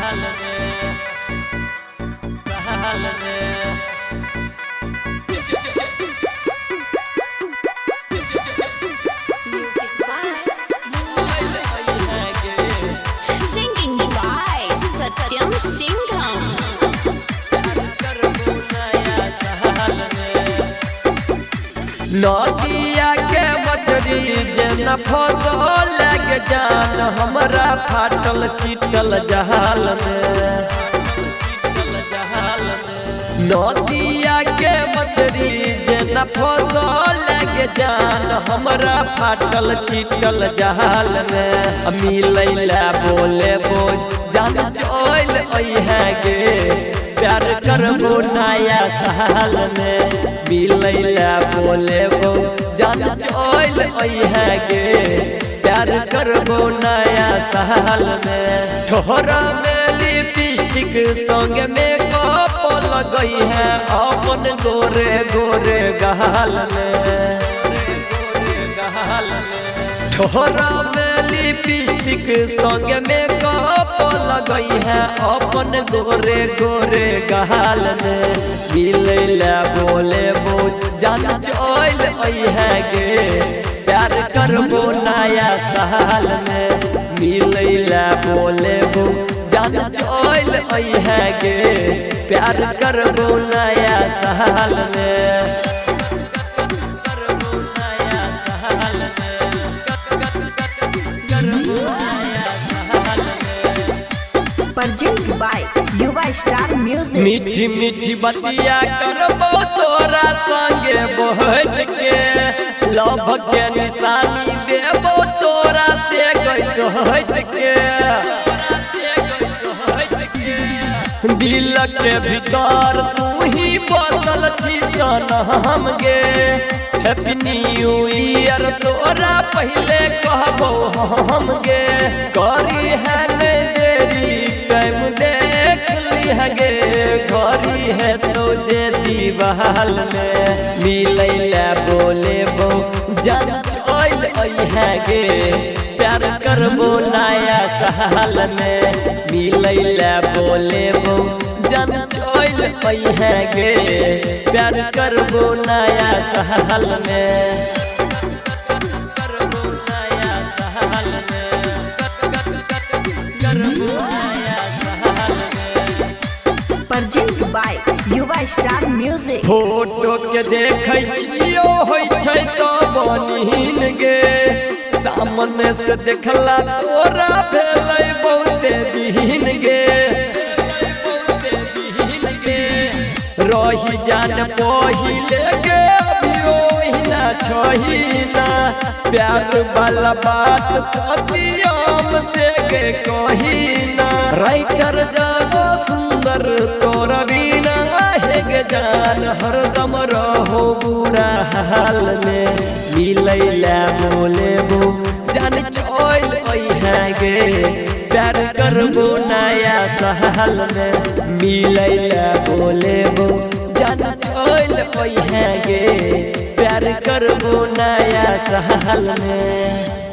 साल में, साल में। Music by Singing by Satyam Singham. नदिया के मछरी जेना फसल लग जान हमरा फाटल चिटल जहाल में। नदिया के मछरी जेना फसल लग जान हमरा फाटल चिटल जहाल में। मिलैला बोले बोझ जान चल अइहे गे, प्यार करबो नया साल में। मिलैला बोले बो जान चल अइहे गे, प्यार करबो नया साल में। ठोहरा में लिपस्टिक संग में कप लगई है अपन गोरे गोरे गाल में। ठोहरा में लिपस्टिक संग में कप लगई है अपन गोरे गोरे गाल में। मिलैला बोले बो जान चल अइहे गे, प्यार करबो नया साल में। मिलैला बोले बो जान चल अइहे गे, प्यार करबो नया साल में। Present by Yuva Star Music. मीठी मीठी बतिया करबो तोरा संगे बैठ के, लव के निशानी देबो तोरा से कैसो हट के। दिल के भीतर तू ही बसल छी सन हम गे, हैप्पी न्यू ईयर तोरा पहले कहबो हम गे। करी है ने देरी टाइम देख ली गे, घरी है तो जे दीवाल में। मिलैला बोले बो जान चल अइहे गे, प्यार करबो नया साल में। मिलैला बोले बो जान चल अइहे गे, प्यार करबो नया साल में। Present by Yuva Star Music. Photo के देखै छियो होइ छै तो बनिन गे, सामने से देखला तोरा भेलै बहुते दिन गे। रही जान पहिले गे अभियो ओहिना छहिना, प्यार वाला बात सत्यम से गे कहिना। राइटर जागो सुंदर तोरा बिना हे गे जान, हरदम रहो बुरा हाल में। मिलैला बोले बो जान चल अइहे गे, प्यार करबो नया साल में। मिलैला बोले बो जान चल अइहे गे, प्यार करबो नया साल में।